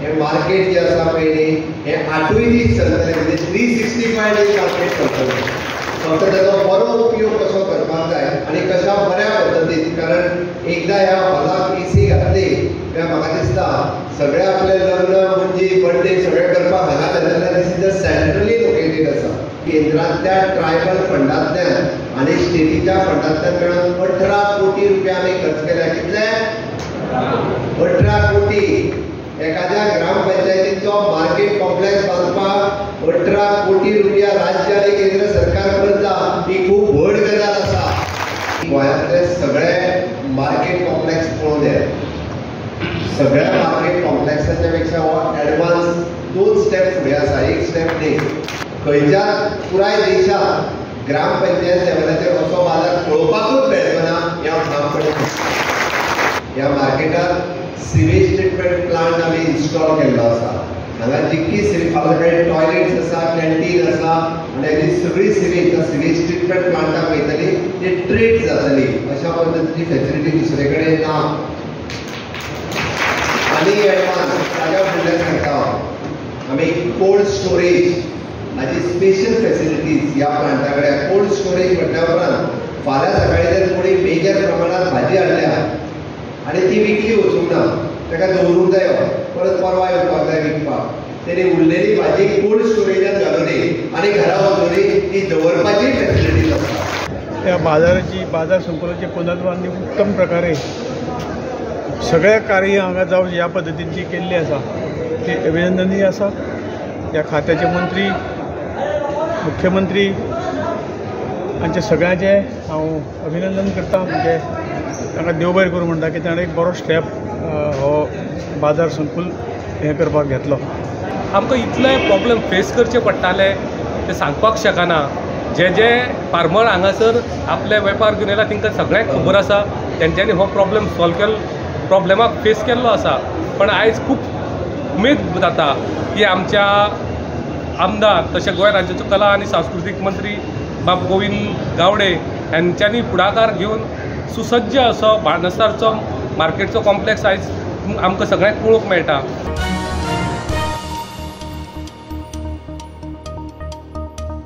हे मार्केट जे आसा पळय न्ही हे 8 दीस चलतले, म्हणजे 365 डेज मार्केट चलतले. फक्त त्याचो बरो उपयोग कसो करपाक जाय आनी कशा बऱ्या पद्दतीन, कारण एकदा ह्या हॉलाक एसी घातली काय म्हाका दिसता सगळे आपले लग्न म्हणजे बर्थडे सगळे करपाक हांगा जातले. This is a centrally located आसा. केंद्रांतल्या ट्रायबल फंडांतल्यान आनी स्टेटीच्या फंडांतल्यान मेळून 18 कोटी रुपया आमी खर्च केल्या. कितले? 18 कोटी. एखाद्या ग्रामपंचायतीचो मार्केट कॉम्प्लेक्स बांदपाक 18 कोटी रुपया राज्य आनी केंद्र सरकार करता, ही खूब व्हड गजाल आसा. गोंयांतले सगळे मार्केट कॉम्प्लेक्स पळोवन सगळ्या मार्केट कॉम्प्लेक्साच्या पेक्षा हो एडवान्स 2 स्टेप फुडें आसा, 1 स्टेप न्ही. खंयच्या पुराय देशांत ग्रामपंचायत लेवलाचेर असो बाजार पळोवपाकूच मेळचो ना ह्या ठामपणे. ह्या मार्केटात सिवेज ट्रिटमेंट प्लांट आमी इन्स्टॉल केल्लो आसा. हांगा जितकी फाल्यां टॉयलेट्स आसा, कॅन्टीन आसा आनी हाजी सगळी सिवेज सिवेज ट्रिटमेंट प्लांटाक वयतली, ती ट्रीट जातली. अशा पद्दतीची फॅसिलिटी दुसरे कडेन ना. आनी एडवान्स ताज्या फुडल्यान सांगता आमी कोल्ड स्टोरेज हाजी स्पेशल फॅसिलिटीज ह्या प्लांटा कडेन. कोल्ड स्टोरेज म्हटल्या उपरांत फाल्यां सकाळीं जर कोणी मेजर प्रमाणात भाजी हाडल्या आनी ती विकली वचूंक ना, ताका दवरूंक जायो, परत परवा येवपाक जाय विकपाक, तेणी उरलेली भाजी कोल्ड स्टोरेजान घालूनी आनी घरा वचूनी ती दवरपाची फॅसिलिटीज आसा. ह्या बाजाराची बाजार संकुलाची पुनर्बांधणी उत्तम प्रकारे सगळे कार्य हांगा जावं ह्या पद्दतीन जी केल्ली आसा ती अभिनंदनीय आसा. ह्या खात्याचे मंत्री, मुख्यमंत्री हांचे सगळ्यांचे हांव अभिनंदन करता. म्हणजे तांकां देव बरें करूं म्हणटा की ताणें एक बरो स्टेप हो बाजार संकुल हें करपाक घेतलो. आमकां इतले प्रॉब्लम फेस करचे पडटाले ते सांगपाक शकना. जे जे फार्मर हांगासर आपले वेपार घेवन येयला तांकां सगळ्यांक खबर आसा तेंच्यांनी हो प्रॉब्लम सॉल्व केल्लो, प्रॉब्लमाक फेस केल्लो आसा. पण आयज खूब उमेद जाता की आमच्या आमदार तशें गोंय राज्याचो कला आनी सांस्कृतीक मंत्री बाब गोविंद गावडे हांच्यांनी फुडाकार घेवन सुसज्ज असो बाणस्तारचो मार्केटचो कॉम्प्लेक्स आयज आमकां सगळ्यांक पळोवंक मेळटा.